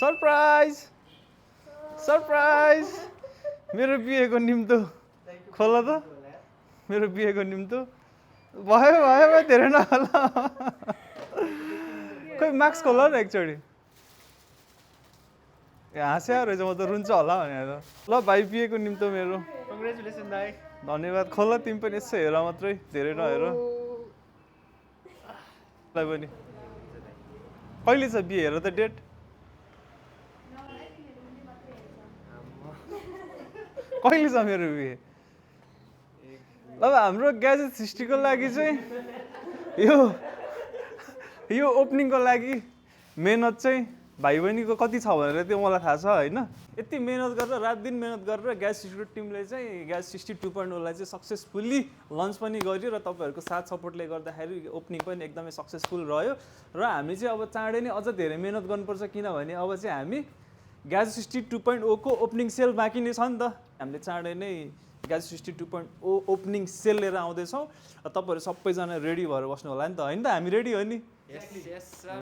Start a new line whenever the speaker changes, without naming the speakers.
surprise surprise मेरो बिहेको निम्तो खोल त मेरो बिहेको निम्तो भयो भयो भयो धेरै नहोला खोइ मार्क्स खोल न एकचोटि हाँस्या रहेछ म त रुन्छ होला भनेर ल भाइ बिहेको निम्तो मेरो
कङ्ग्रेचुलेसन दाइ
धन्यवाद खोल तिमी पनि यसो हेर मात्रै धेरै नहेर पनि कहिले छ बिहे हेर त डेट कहिले छ मेरो बिहे अब हाम्रो ग्याजेट हिस्ट्रीको लागि चाहिँ यो ओपनिङको लागि मेहनत चाहिँ भाइ बहिनीको कति छ भनेर त्यो मलाई थाहा छ होइन यति मेहनत गरेर रात दिन मेहनत गरेर ग्यास इन्स्टिट्युट टिमले चाहिँ ग्यास 62.0 लाई चाहिँ सक्सेसफुल्ली लन्च पनि गर्यो र तपाईँहरूको साथ सपोर्टले गर्दाखेरि ओपनिङ पनि एकदमै सक्सेसफुल रह्यो र हामी चाहिँ अब चाँडै नै अझ धेरै मेहनत गर्नुपर्छ किनभने अब चाहिँ हामी ग्यास 62.0 को ओपनिङ सेल बाँकी नै छ नि त हामीले चाँडै नै ग्यास 62.0 ओपनिङ सेल लिएर आउँदैछौँ र तपाईँहरू सबैजना रेडी भएर बस्नु होला नि त होइन त हामी रेडी हो नि